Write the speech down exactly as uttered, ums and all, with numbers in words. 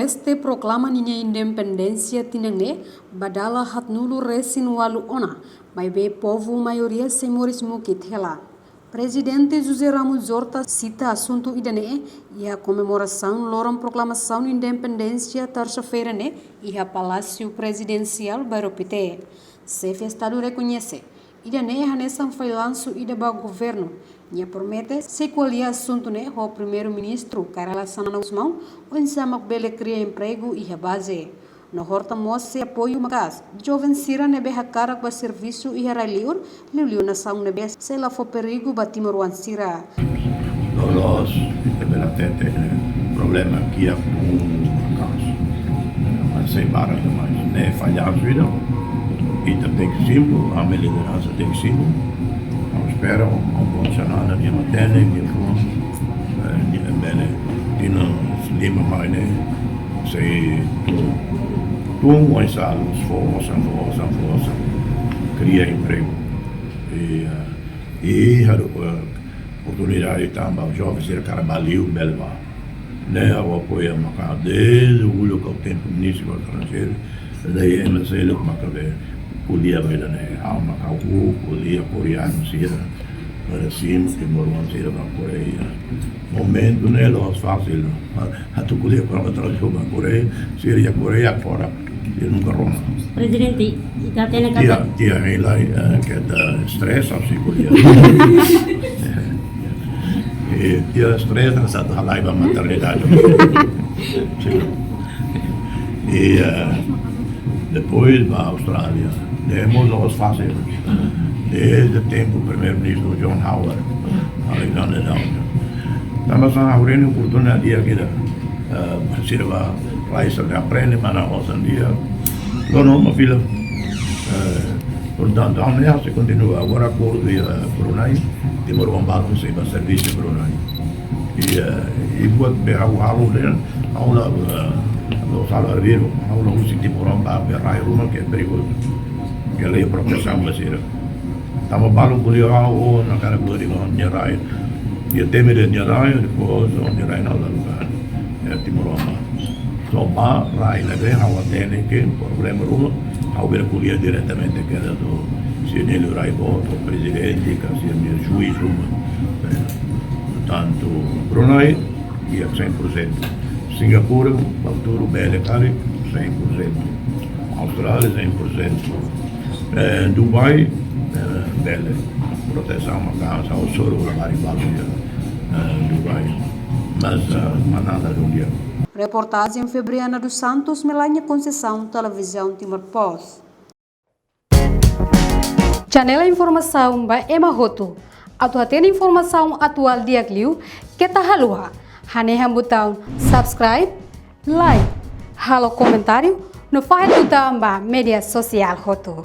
Timor-Leste proklama ninia independénsia tinan ne'e ba dala haatnulu resin ualu ona, maibé povu maioria sei moris mukit hela. Prezidente José Ramos Horta sita asuntu ida-ne'e iha komemorasaun loron proklamasaun independénsia tersa-feira ne'e iha Palásiu Prezidensiál Bairro Pité. Xefe Estadu rekoñese ida-ne'e hanesan fallansu ida ba governu. Nia promete sei ko'alia asuntu ne'e ho Primeiru-Ministru Kay Rala Xanana Gusmão, oinsá mak bele kria empregu iha baze. No Horta mós sei apoiu maka'as joven sira ne'ebé hakarak ba servisu iha rai-liur, liuliu nasaun ne'ebé sei la fó perigu ba timoroan sira. Loloos, ita bele hatete, eh, problema kiak tun maka'as. Mas sei barak demais. Ne'e fallansu ida. Ita tenke simu, ami lideransa tenke simu. Ha'u espera, ha'u, ha'u, ha'u, Xanana, nia matenek, nia fuan, eh, nia bele, tinan lima mai ne'e, sei tun, tun oinsá, fó osan, fó osan, fó osan, kria empregu. I, eh, i haruka, eh, oportunidade tanba joven sira karik bá liu bele bá. Ne'e ha'u apoia maka'as dezde uluk ha'u tempu ministru estranjeiru. Daí M S L maka be ko'alia ba ida-ne'e, ha'u maka ha'u ko'alia koreanu sira. Para simu timoroan sira ba Koreia. Momentu ne'e la'ós fasil. Atu ko'alia para trabalho ba Koreia, sira iha Koreia fora. Sira nunka rona. Prezidente, ita hatene katak, tia, tia, hei lai, eh, keta stress, ha'u sei ko'alia. Eh, tia stress, hanesan atu halai ba maternidade. Sin. I, eh, depois ba Austrália. Ne'e mós la'ós fasil. Dezde tempu Primeiru-Ministru John Howard, Alexander Downer. Tanba sá, ha'u haree oportunidade di'ak ida. Eh, sira ba rai sira aprende, mana osan di'ak. Lo no, ma fila. Eh, portantu, ami sei kontinua. Agora akordu iha Brunei, timoroan balu sei ba servisu Brunei. I, eh, i buat be ha'u halo de'it, ha'u la, eh, ha'u sala riru, ha'u la husik timoroan ba be rai ruma ke perigozu. Ke lei protesaun ba sira. Tanba balu ko'alia ha'u, oh, hakarak ko'alia ho nia rai. Nia temi de'it nia rai, depois, oh, nia rai na la lugar. Eh, timoroan ba. Só ba rai ne'ebé ha'u hatene ke problema ruma, ha'u bele ko'alia diretamente ho nia, sira-nia liurai boot, prezidente, ka sira-nia juís ruma. Portantu, Brunei, di'ak cem por cento. Singapura, futuru bele karik, cem por cento. Austrália, cem por cento. Eh, Dubai, eh, bele. Protesaun maka'as, ha'u hasoru labarik balu iha, eh, Dubai. Mas, eh, manada dun dia. Reportajen Febriana dos Santos, Melania Conceição, Televizaun Timor Post. Janela informasaun ba ema hotu. Atu hatene informasaun atuál di'ak liu, keta haluha hanehan butaun subscribe, like, halo komentáriu, no fahe tutan ba média sosiál hotu.